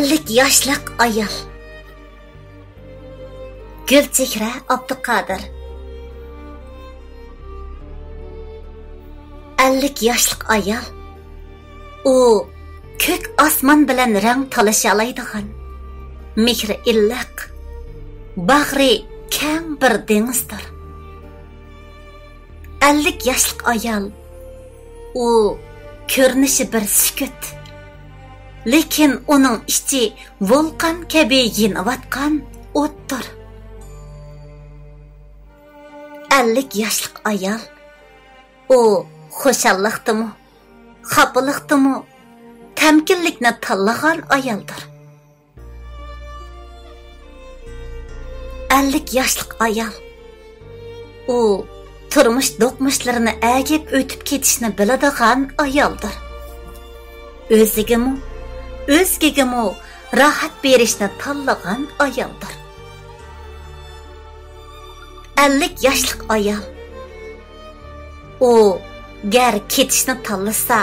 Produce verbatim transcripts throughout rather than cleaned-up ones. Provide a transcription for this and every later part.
ئەللىك ياشلىق ئايال. گۈلچېھرە ئابدۇقادىر. ئەللىك ياشلىق ئايال. ئۇ كۆك ئاسمان بىلەن رەڭ تالىشالايدىغان، مېھرى ئىللىق، باغرى كەڭ بىر دېڭىزدۇر. ئەللىك ياشلىق ئايال. ئۇ كۆرۈنۈشى بىر سۈكۈت، لېكىن ئۇنىڭ ئىچى ۋولقان كەبى يېنىۋاتقان ئوتتۇر. ئەللىك ياشلىق ئايال. ئۇ خۇشاللىقتىمۇ، خاپىلىقتىمۇ تەمكىنلىكنى تاللىغان ئايالدۇر. ئەللىك ياشلىق ئايال. ئۇ تۇرمۇش دوقمۇشلىرىنى ئەگىپ ئۆتۈپ كېتىشنى بىلىدىغان ئايالدۇر. ئۆزىگىمۇ، ئۆزگىگىمۇ راھەت بېرىشنى تاللىغان ئايالدۇر. ئەللىك ياشلىق ئايال. ئۇ گەر كېتىشنى تاللىسا،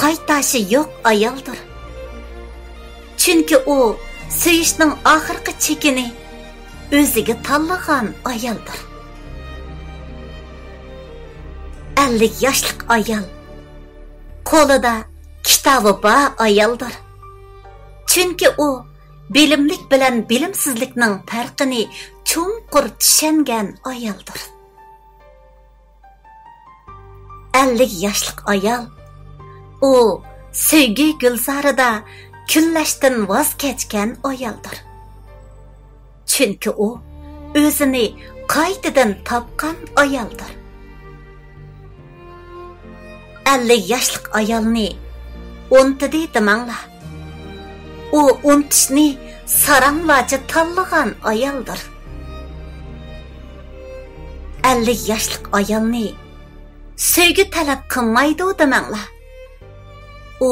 قايتاشى يوق ئايالدۇر. چۈنكى ئۇ سۆيۈشنىڭ ئاخىرقى چېكىنى ئۆزىگە تاللىغان ئايالدۇر. ئەللىك ياشلىق ئايال. قولىدا كىتابى بار ئايالدۇر. چۈنكى ئۇ بىلىملىك بىلەن بىلىمسىزلىكنىڭ پەرقىنى چوڭقۇر چۈشەنگەن ئايالدۇر. ئەللىك ياشلىق ئايال. ئۇ سۆيگۈ گۈلزارىدا كۈنلەشتىن ۋاز كەچكەن ئايالدۇر. چۈنكى ئۇ ئۆزىنى قايتىدىن تاپقان ئايالدۇر. ئەللىك ياشلىق ئايالنى ئۇنتۇدى دېمەڭلار. ئۇ ئۇنتۇشنى ساراڭلارچە تاللىغان ئايالدۇر. ئەللىك ياشلىق ئايالنى سۆيگۈ تەلەپ قىلمايدۇ دېمەڭلار. ئۇ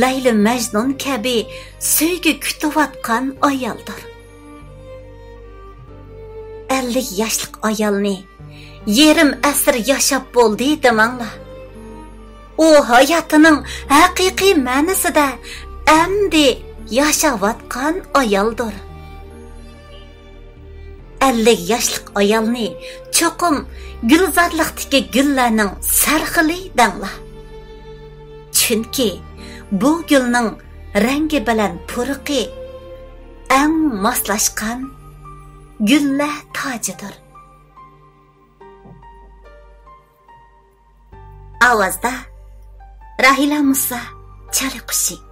لەيلى مەجنۇن كەبى سۆيگۈ كۈتۈۋاتقان ئايالدۇر. ئەللىك ياشلىق ئايالنى يېرىم ئەسىر ياشاپ بولدى دېمەڭلار. ئۇ ھاياتىنىڭ ھەقىقىي مەنىسىدە ئەمدى ياشاۋاتقان ئايالدۇر. ئەللىك ياشلىق ئايالنى چوقۇم گۈلزارلىقتىكى گۈللەرنىڭ سەرخىلى دەڭلار. چۈنكى بۇ گۈلنىڭ رەڭگى بىلەن پۇرىقى ئەڭ ماسلاشقان گۈللەر تاجىدۇر. ئاۋازدا راھىلە مۇسا، چالى قۇشى.